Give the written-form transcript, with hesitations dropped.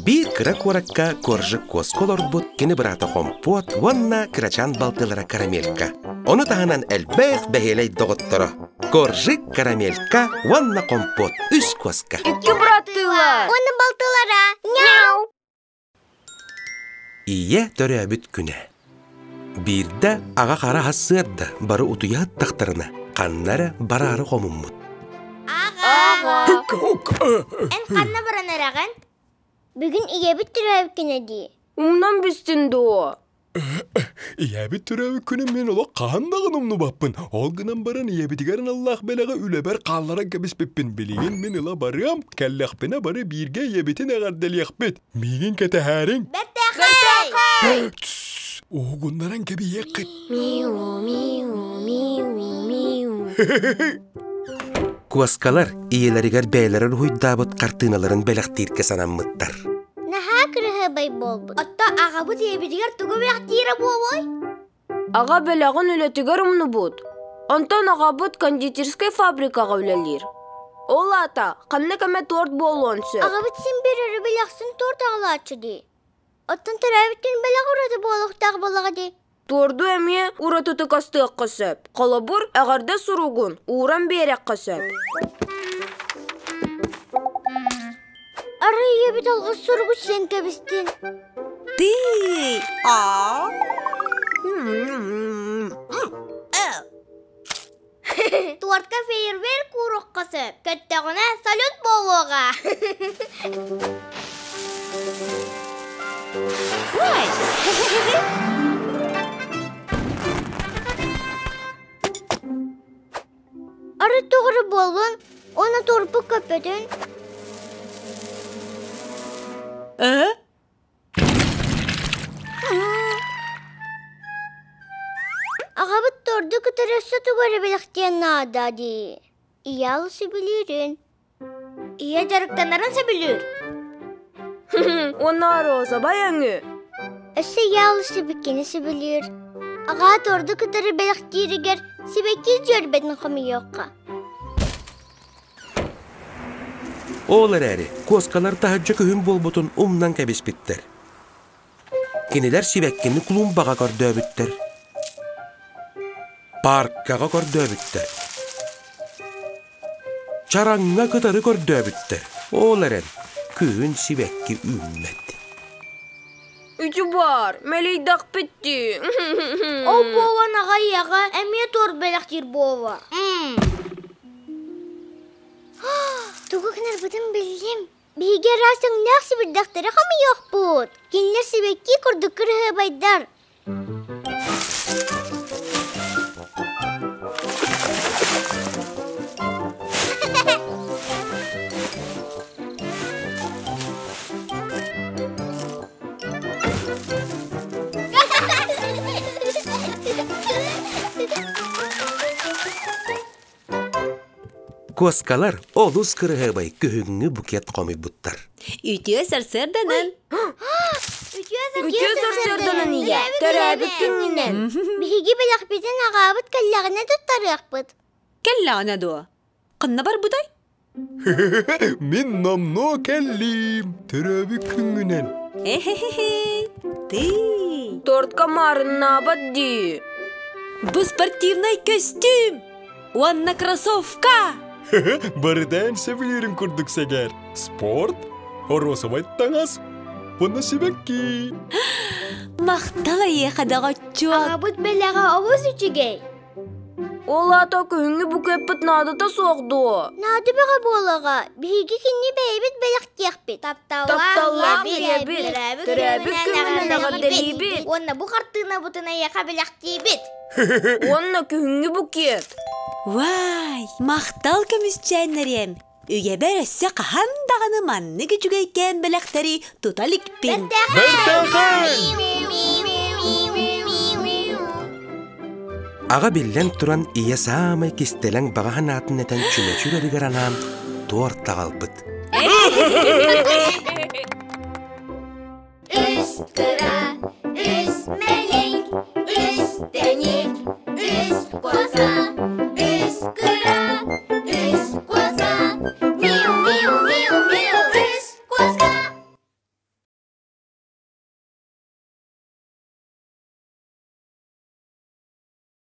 Биир кыра куоракка Коржик куоска олорбут кини быраата Хомпуот уонна кырачаан балтылара Карамелька. Ону таһынан элбэх бэһиэлэй доҕотторо Коржик, Карамелька уонна Хомпуот үс куоска. Икки бырааттыылар. Уонна балтылара. Няу! Ийэ төрөөбүт күнэ. Биирдэ аҕа хара сарсыарда бары утуйа сыттахтарына, ханна эрэ бараары хомуммут. Аҕа! Эн ханна баран эрэҕин? Бүгүн ийэбит төрөөбүт күнэ дии. Умнан бүстүн дуо? Ийэбит төрөөбүт күнүн мин олох хаһан даҕаны умнубаппын. Ол гынан баран ийэбитигэр аналлаах бэлэҕи үлэбэр хаалларан кэбиспиппин. Билигин мин ыла барыам, кэллэхпинэ бары бииргэ ийэбитин эҕэрдэлиэхпит. Миигин кэтэһээриҥ. Бэртээхэй! Тссс! Уһугуннаран кэбиһиэххит. Миу, миу, миу, миу. Куоскалар ийэлэригэр бэйэлэрэ уруһуйдаабыт хартыыналарын бэлэхтииргэ санаммыттар. Наһаа кыраһыабай буолбут. Отто аҕабыт ийэбитигэр тугу бэлэхтиирэ буолуой? Аҕа бэлэҕин үлэтигэр умнубут. Онтон аҕабыт кондитерскай фабрикаҕа үлэлиир. Ол аата ханнык эмэ торт буолуон сөп. Аҕабыт син биир өрөбүл ахсын торт аҕалааччы дии. Оттон төрөөбүт күн бэлэх ураты буолуохтаах буоллаҕа дии. Торду эмиэ уратытык астыахха сөп. Холобур, эҕэрдэ суругун ууран биэрэххэ сөп. Арай ийэбит алгыс суругу сиэн кэбистин. Ты! А? Туортка фейерверк уурукка сөп. Көттөҕүнэ салют буолуоҕа. Ой! Арыт тоҕуру буоллун, уонна турпук көппөтүн. Э? Аҕабыт торду кытары өссө тугу эрэ бэлэхтиэн наада дии. Ийэ ал сөбүлүүрүн. Ийэ дьарыктанарын сөбүлүүр. Уонна розовай өҥү. Өссө ийэ ал сибиккини сөбүлүүр. Аҕаа торду кытары бэлэхтииригэр сибэкки дьүөрбэтин хомуйуохха. Ол эрээри куоскалар таһырдьа күһүн буолбутун умнан кэбиспиттэр. Кинилэр сибэккини клумбаҕа көрдөөбүттэр, паркаҕа көрдөөбүттэр, чараҥҥа кытары көрдөөбүттэр. Ол эрэн күһүн сибэкки үүммэт. Үтү баар, мэлийдэхпит дии. Ол буолан аҕай-аҕа эмиэ торт бэлэхтиир буолуо. Тугу гынарбытын биллим. Биһиги араас өҥнөөх сибирдэхтэри хомуйуохпут. Кинилэр сибэкки курдук кырыһыабайдар. Куоскалар олус кырыһыабай күһүҥҥү букет хомуйбуттар. Үтүө сарсыарданан! Үтүө сарсыарданан ийэ, төрөөбүт күннүнэн. Биһиги бэлэхпитин аҕаабыт кэллэҕинэ туттарыахпыт. Кэллэҕинэ дуо? Ханна барбытай? Мин номнуо кэллим. Төрөөбүт күҥҥүнэн. Эхе-хе-хе! Ты! Тортка маарыннаабат дии. Бу спортивнай көстүүм! Уонна кроссовка! Барытын сөбүлүүрүм курдук сэгэр. Спорт, розовай таҥас уонна сибэкки. Махтал эйиэхэ доҕоччуок! Аҕабыт бэлэҕэ олус үчүгэй. Ол аата күһүҥҥү букеппыт наадата суох дуо? Наада бөҕө буолаҕа. Биһиги кинини бэйэбит бэлэхтиэхпит. Тапталлаах ийэбит, төрөөбүт күнүнэн эҕэрдэлиибит. Уонна бу хартыынабытын эйиэхэ бэлэхтиибит. Уонна күһүҥҥү букет. Вай, махтал көмүсчээннэриэм! Үйэбэр өссө хаһан даҕаны маннык үчүгэйкээн бэлэхтэри тута иликпин. Бэртээхэй! Аҕа биллэн туран ийэ саамай кистэлэҥ баҕа санаатын этэн чүмэчи үлэригэр анаан туорт аҕалбыт. Үс кыра, үс мэҥэ.